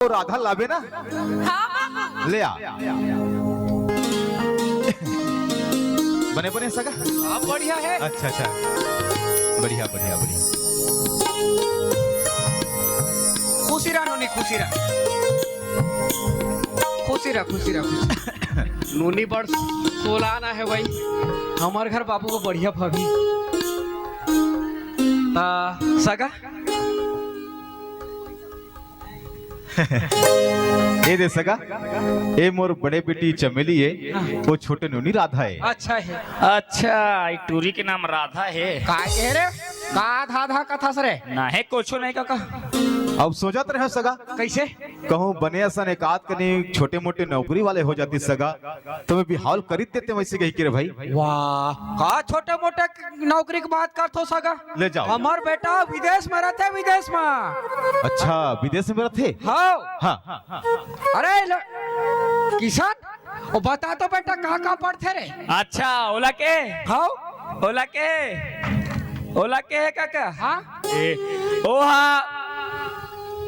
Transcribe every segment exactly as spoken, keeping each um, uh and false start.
राधा लाबे ना? हाँ बाबू। ले आ। बने बने सगा? हाँ, बढ़िया है। अच्छा, अच्छा। बढ़िया, बढ़िया, बढ़िया। खुशी रह नोनी, खुशी रह। खुशी रह, खुशी रह, खुशी। नोनी बड़ सोलाना है भाई। हमर घर बाबू को बढ़िया भाभी। ता सगा? ए दे सगा, ए मोर बड़े बेटी चमेली है, हाँ। वो छोटे नोनी राधा है। अच्छा है। अच्छा, ई टूरी के नाम राधा है। का कहे रे? का धा धा कथस रे? नहीं, कुछो नहीं काका। अब सोचत रहे सगा। कैसे? कहूँ बने असन एकाध कनी छोटे मोटे नौकरी वाले हो जाती सगा, तो मैं बिहाव करित देते वैसे कही के रे भाई। वाह, का छोटे मोटे नौकरी की बात करथो सगा? ले जाओ। हमर बेटा विदेश में रहते, विदेश में। अच्छा, विदेश में रहते? हाँ। हाँ। अरे लो, किशन, ओ बता तो बेटा, कहाँ कहाँ पढ़थे रे? अच्छा, ओला के? हाँ। ओला के? ओला के है काका? हाँ। ए, ओहा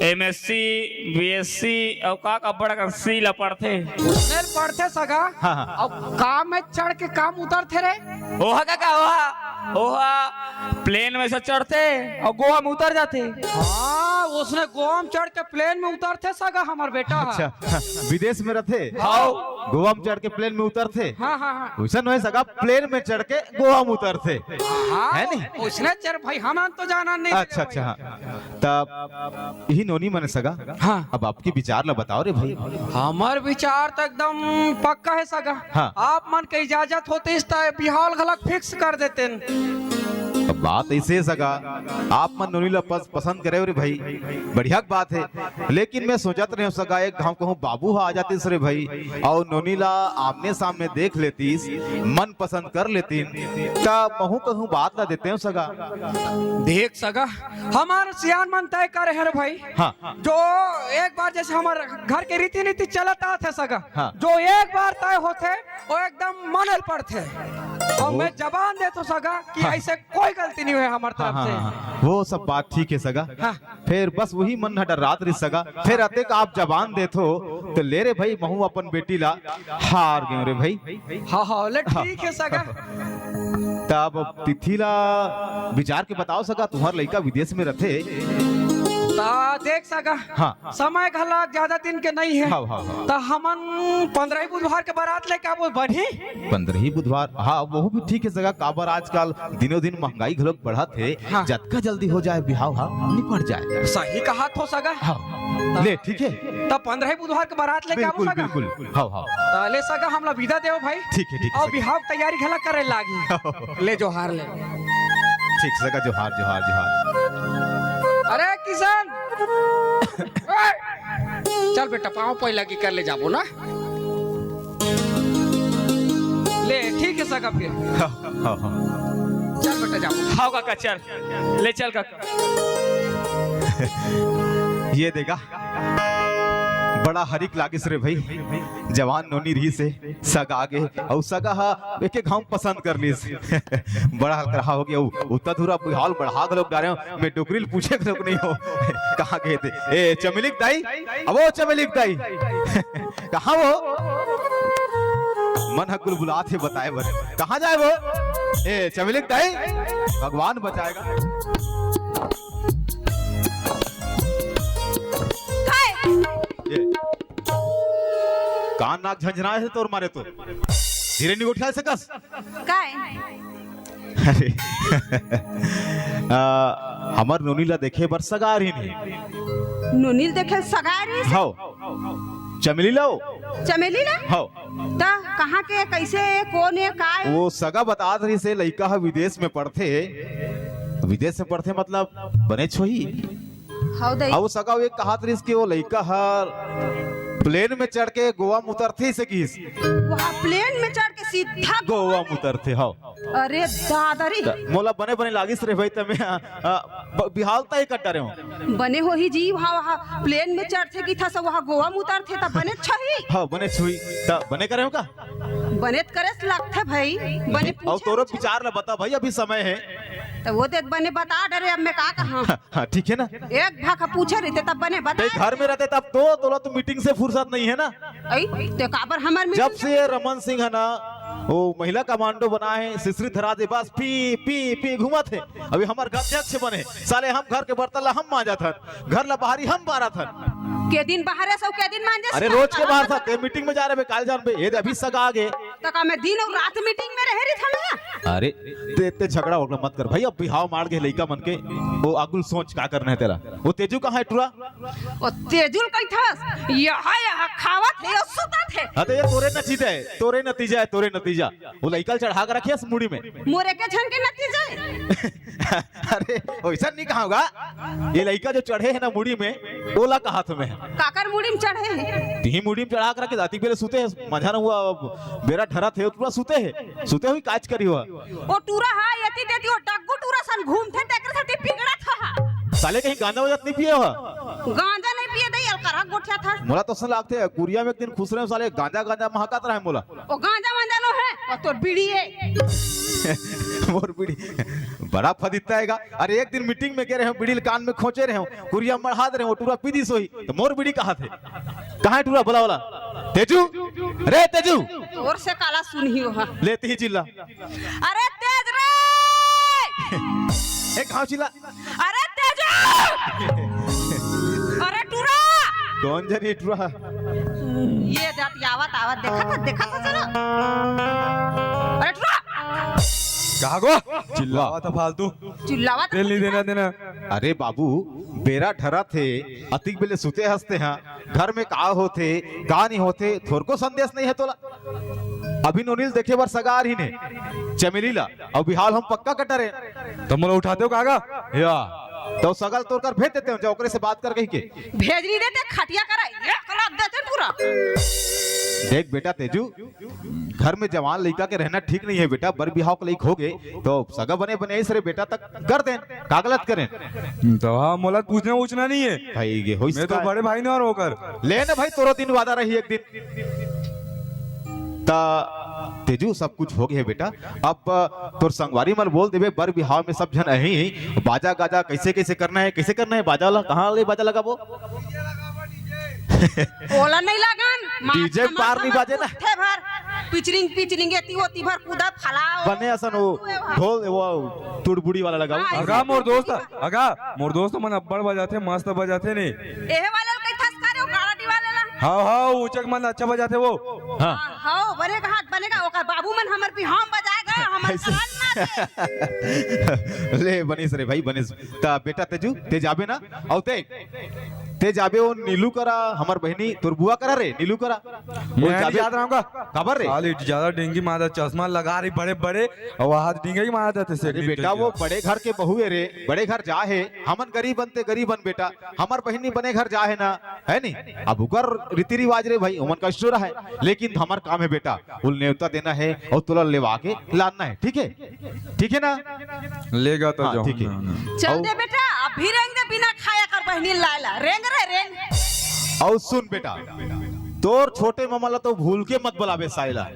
एमएससी, बीएससी अउ का का बड़ा का सी ला पढ़थे। उसने पढ़थे सगा। हाँ, हाँ। अब काम में चढ़ के काम उतरथे रे। ओहा काका, ओहा, ओहा प्लेन में से चढ़थे अउ गोवा में उतर जाथे। हाँ, उसने गोवा में चढ़ के प्लेन में उतरथे सगा, हमर बेटा। अच्छा, विदेश में रहथे। हाँ। गोवा में चढ़ के प्लेन में उतरथे। हाँ, हाँ, हाँ। वैसा नहीं सगा, प्लेन में चढ़ के गोवा में उतरथे। हाँ, है नहीं? उसने चढ़ भाई, हम तो जाना नहीं। अच्छा, अच्छा, हाँ। तब यही नोनी मन सगा। हाँ। अब आपके विचार ला बताओ रे भाई। हमर विचार तो एकदम पक्का है सगा। हाँ। आप मन के इजाजत होतिस त बिहाव घलक फिक्स कर देतेन। अब बात ऐसे है सगा, आप मन नोनी ला पस-, पसंद करे हो रे भाई, बढ़िया बात है, लेकिन मैं सोचत रहे हो सगा, एक घाव कहूँ बाबू हा आ जातिस रे भाई, अउ नोनी ला आमने सामने देख लेतिस, मन पसंद कर लेतिन, त महूँ कहूँ बात ला देते हो सगा। देख सगा, हमर सियान मन तय करे हैं रे भाई। हाँ। जो एक बार जैसे हमर घर के रीति नीति चलत आत है सगा, हाँ। जो एक बार तय होथे, वो एकदम माने ल पड़थे। अउ वो मैं जबान देथो सगा कि हाँ। ऐसे कोई गलती नहीं होय हमर हाँ, तरफ हाँ, से। हाँ, हाँ। वो सब बात ठीक है सगा। हाँ। फिर बस वही मन ह डर्रात रहिस सगा। फिर अतेक आप जबान देथो, त ले रे भाई, महूँ अपन बेटी ला हार गेंव रे भाई। हाँ, हाँ, ले ठीक है सगा। त अब तिथि ला विचार के बताओ सगा, तुम्हर लइका विदेश में रथे। त देख सगा, हाँ। समय घला ज्यादा दिन के नहीं है। हाँ, हाँ, हाँ। त हमन पंद्रह बुधवार के बारात लेके आबो, बढ़ही? पंद्रह बुधवार, हाँ, वो भी ठीक है सगा, काबर आजकल दिनों दिन महंगाई घलोक बढ़त हे, हाँ। जतका जल्दी हो जाए बिहाव हा, निपट जाए। सही कहाथो सगा। हाँ। त ले, ठीक है। त पंद्रह बुधवार के बारात लेके आबो बिल्कुल, सगा। बिल्कुल। हाँ, हाँ। त ले सगा, हमला विदा देव भाई। ठीक है, ठीक है अउ सगा। बिहाव तैयारी घला करे लागी। ले जोहार ले। ठीक सगा, जोहार, जोहार, जोहार। अरे किशन, ए, चल बेटा, पाँव पहिला की कर ले जाबो ना। ले, ठीक है सगा फिर। हाँ, हाँ, हाँ। चल बेटा, जाओ। हाँ काका, चल। ले चल काका। ये देखा, बड़ा हरिक लागिस रे भाई। जवान नोनी रहिस हे, सगा आगे, अउ सगा हा एक एक घाव पसंद कर लिस। बड़ा हल्का हो गया, उ-, उतना दूर अब हाल बढ़ा के लोग डारे हो, मैं डोकरी ल पूछे के लोग नहीं हो। कहाँ गए थे? ए, चमेलिक दाई, अब वो चमेलिक दाई। कहाँ वो? मन ह कुल बुलात हे बताए बर। कहाँ जाए वो? ए, चमेलिक दाई, भगवान बचाएगा। काय? ये। कान नाक झंझनाए हे तोर मारे तो। धीरे नहीं उठा सकस? काय? अरे। आ, हमर नोनी ला देखे बर सगा रहिन हे। नोनी ल देखे सगा रहिस? हव। चमेली ला? चमेली ला? हव। त कहाँ के, कैसे, कोन ए, का ए? वो सगा बतात रहिस हे, लइका ह विदेश में पढ़थे। विदेश में पढ़थे मतलब बनेच होही। हव दई। अउ सगा वो एक कहात रहिस कि वो लइका ह प्लेन में चढ़ के गोवा में उतरथे, इसे किहिस। वहाँ प्लेन में चढ़ के सीधा गोवा में उतरथे, हव। अरे दादा रे। त मोला बने बने लागिस रे भाई, त मैं, आ, आ, ब-, बिहाव तय कर डारे हूँ। बने होही जी, वहाँ, वहाँ प्लेन में चढ़थे किथस, वहाँ गोवा में उतरथे, त बने छही। हाँ, बने छुई, त बने करे हूँ का? बने त करे से लगथे भाई, बने अउ पूछे तोरो पूछे। विचार ला बता भाई, अभी समय है। त वो दे बने बता डरे, अब मैं का कहा? हाँ, ठीक है ना? एक भाखा पूछे रहिते तब बने बता। ते घर में रहते तब तो तोला तो मीटिंग से फुर्सत नहीं है ना। अई, ते काबर हमर मीटिंग जब से रमन सिंह है ना, वो महिला कमांडो बना है, सिसरी धरा दे, बस पी, पी, पी घूमत है। अभी हमर अध्यक्ष बने, साले हम घर के बर्तन ला हम मांजत हन, घर ला बाहरी हम बारत हन। के दिन बाहर है, सब के दिन मांजे अरे सब रोज के बाहर था, ते मीटिंग में जा रहे बे, काल जान बे, ये दे अभी सगा आगे। त का मैं दिन अउ रात मीटिंग में रहे रही था मैं? अरे ते, ते झगड़ा वगड़ा मत कर भाई, अब बिहाव मार गे लइका मन के, वो आगुल सोच का करना है तेला। वो तेजू कहाँ है टुरा? ओ तेजुल कहिथस, यहाँ, यहाँ खावत हे, अउ सुतत हे। हाँ, तो ये तोरे नतीजा है, तोरे नतीजा है, तोरे नतीजा। वो लइका ल चढ़ा के रखियस मुड़ी में। मोरे के झन के नतीजा है। अरे, वैसा नहीं कहा होगा। ये लइका जो चढ़े है ना मुड़ी में, ओला कहा तुम्हें। काकर मुड़ी में चढ़े है? तिही मुड़ी में चढ़ा के रखे, अतिक बेले सुते है, मझा न हुआ, बेरा ढरत है, टुरा सुते है, सुते हुई काज करी हुआ। ओ टुरा हा, एती तेती ओ डग्गू टुरा सन घूमथे, तेकर सेती बिगड़त हा। साले कहीं गांजा वाजा तो नहीं पिए हो? गांजा नहीं पिए दे, अलकरहा गोठिया था। मोला तो असन लागथे, कुरिया में एक दिन खुसरे साले गांजा, गांजा महकत रहे मोला। ओ गांजा वांजा नो है, ओ तोर बीड़ी है। मोर बीड़ी। बड़ा फदित्ता हैगा। अरे एक दिन मीटिंग में गे रहे हो, बीड़ी ल कान में खोंचे रहे हो, कुरिया मढ़ा दे रहे हो, टुरा पीदी सोही, तो मोर बीड़ी कहाँ थे? कहाँ है टुरा? बोला, बोला। तेजू, रे तेजू। तोर से काला सुनही हो हा। लेती ही चिल्ला। अरे तेज रे! एक घाव चिल्ला। अरे तेज! अरे टुरा! कौन जनी टुरा? ये जाति आवत, आवत, देखा था, देखा था, चलो। अरे टुरा! कहा गो? चिल्लावा था फालतू। चिल्लावा था तेल नहीं देना, देना। अरे बाबू, बेरा ढरा थे, अतिक बेले सुते हंसते हैं, घर में का होथे, का नहीं होथे, थोरको संदेश नहीं है तोला। अभी नोनी ल देखे बर सगा आ रही ने, चमेली ला, अउ बिहाव ल हम पक्का कटा रहे। त मोला उठाते हो कागा? या, तो सगा ल तोर कर भेज देते हो, जा ओकरे से बात कर कही के। भेज नहीं देते, खटिया करा, एक लात देते टुरा। देख बेटा तेजू, घर में जवान लइका के रहना ठीक नहीं है बेटा, बर बिहाव के लइक हो गे, तो सगा बने बने ऐसे रे बेटा तक कर देन, का गलत करें? तो हाँ, मोला पूछना उछना नहीं है। भाई, ये होइस मैं तो का? बड़े भाई ने और होकर। ले ना भाई, तोरो दिन वादा रही एक दिन। ता तेजू, सब कुछ हो गया बेटा। अब तोर संगवारी मन बोल देबे, बर बिहाव में सब झन अही, बाजा गाजा कैसे कैसे करना है, कैसे करना है बाजा ला, कहाँ ले बाजा लगाबो? ओला नहीं लगन, DJ पार नहीं बाजे ना। थे भर पिचरिंग पिचरिंग एती ओती भर कूदा फलाओ। बने असन वो ढोल, वो तुड़बुड़ी वाला लगाओ। हाँ, अगा मोर दोस्त, अगा मोर दोस्त मन अब्बड़ बजाथे, मस्त बजाथे ने। एहे वाला ल कई थस करे, ओ गाड़ी वाला ला। हाँ, हाँ, ऊंचक मन अच्छा बजाथे वो। हाँ। हाँ, हाँ, बनेगा, हाथ बनेगा, ओकर बाबू मन हमर बिहाव बजाएगा, हमर ऐसे। कान ना दे। ले, बनिस रे भाई, बनिस। ता बेटा तेजू, ते जाबे ना? अउ ते, ते जाबे ओ नीलू करा, हमर बहिनी, तोर बुआ करा रे, नीलू करा। ओ मैं नहीं जाबे। जात रहूंगा। काबर रे? साली ज्यादा डेंगी मारा, चश्मा लगा रही बड़े बड़े, अउ हाथ डींगे ही मारा जाथे से अरे बेटा, वो बड़े घर के बहू है रे, बड़े घर जा है, हमन गरीब बनते गरीब बन बेटा, हमर बहिनी बने घर जा है ना, है नी? अब उकर रीति रिवाज रे भाई, ओमन का स्टोर है, लेकिन हमर काम है बेटा, उल नेवता देना है अउ तोला लेवा के लाना है, ठीक है? ठीक है ना? लेगा तो हाँ, जाऊं ठीक है। ना, ना। चल अउ दे बेटा, अभी रेंग दे बिना खाया कर बहिनी लायला। रेंग रे, रेंग। अउ सुन बेटा, तोर छोटे मामा ला तो भूल के मत बुलाबे सायला।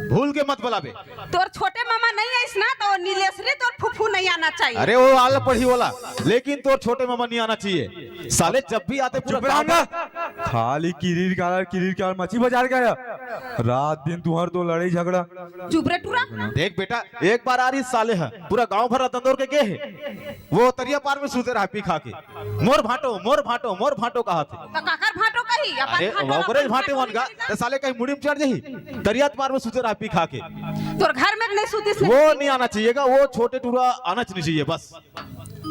भूल के मत बुलाबे। तोर छोटे मामा नहीं आइस ना, तो नीलेश्वरी तोर फुफू नहीं आना चाहिए। अरे वो आला पढ़ी वाला, लेकिन तोर छोटे मामा नहीं आना चाहिए। साले जब भी आते पूरा चुप रह गाँव ना। खाली किरीर कालर, किरीर कालर मछली बाजार गया। रात दिन तुहर तो लड़ाई झगड़ा। चुप रे टूरा। देख बेटा, एक बार आ रही साले ह, पूरा गांव भर दंदोर के गे हे। वो तरिया पार में सुते रहा पी खा के। मोर भांटो, मोर भांटो, मोर भांटो कहा थे। तो काकर भांटो कही? अपन अरे, भांटो ला ओकरे अपन भांटे भांटो मन का, नहीं ते साले कहीं मुड़ी में चढ़ जाही। तरिया पार में सुते रहा पी खा के। तोर घर में नहीं सुतीस वो नहीं। नहीं आना चाहिएगा, वो छोटे टूरा आना नहीं चाहिए बस।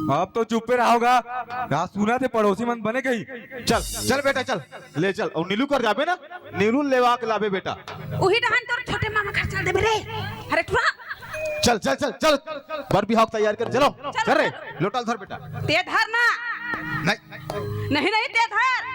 अब तो चुप्पे रहोगा। कहा सुना थे पड़ोसी मन बने कहीं। चल, चल बेटा चल, ले चल। और नीलू कर जाबे ना, नीलू लेवा के लाबे बेटा। उही डहन तोर छोटे मामा घर चल देबे रे। अरे टूरा। चल, चल, चल, चल। बर बिहाव के तैयार कर, चलो। चल, चल रे, चल। लोटा ल धर बेटा। ते धर ना। नहीं। नहीं, नहीं, ते धर।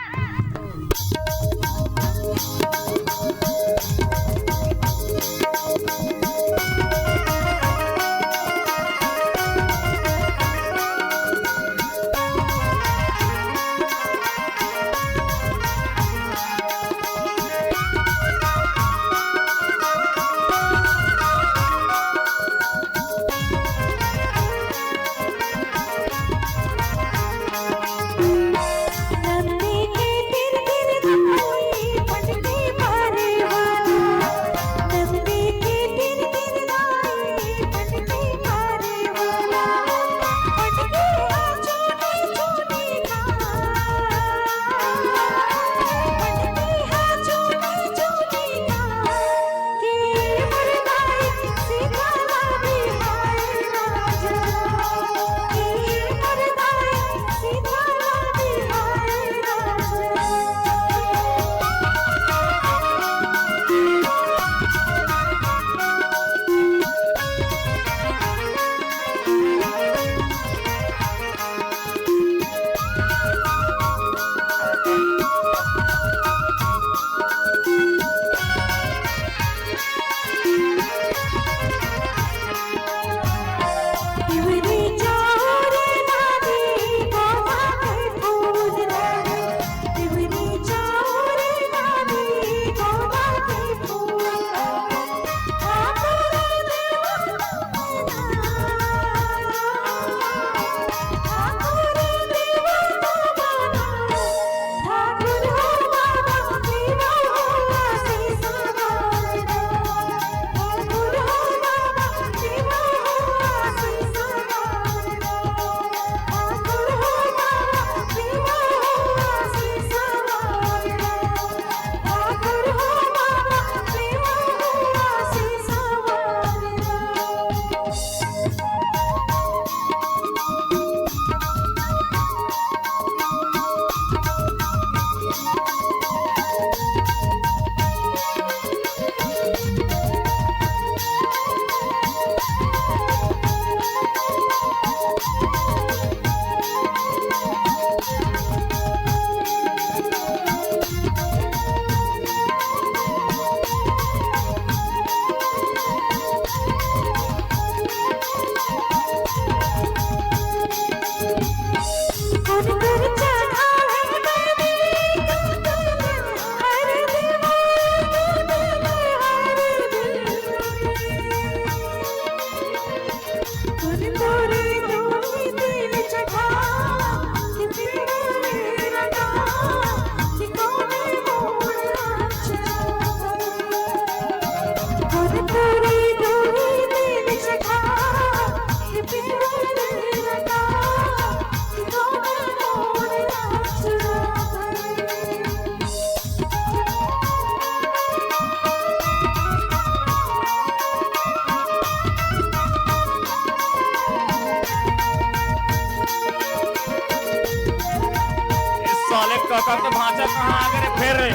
कहाँ आगे रे फेर रे?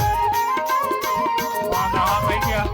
वहाँ कहाँ बैठ गया?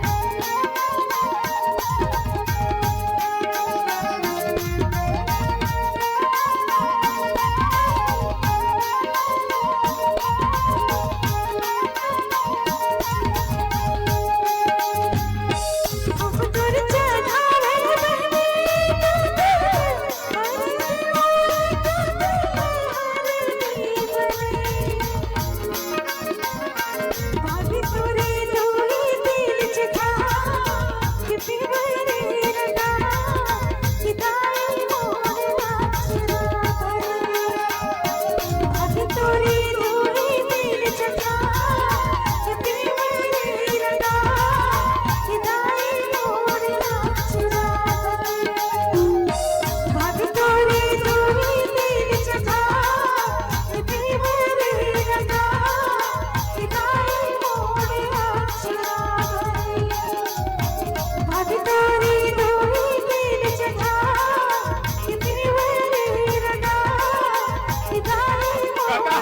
काका,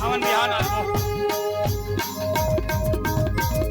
हमन बिहान आलू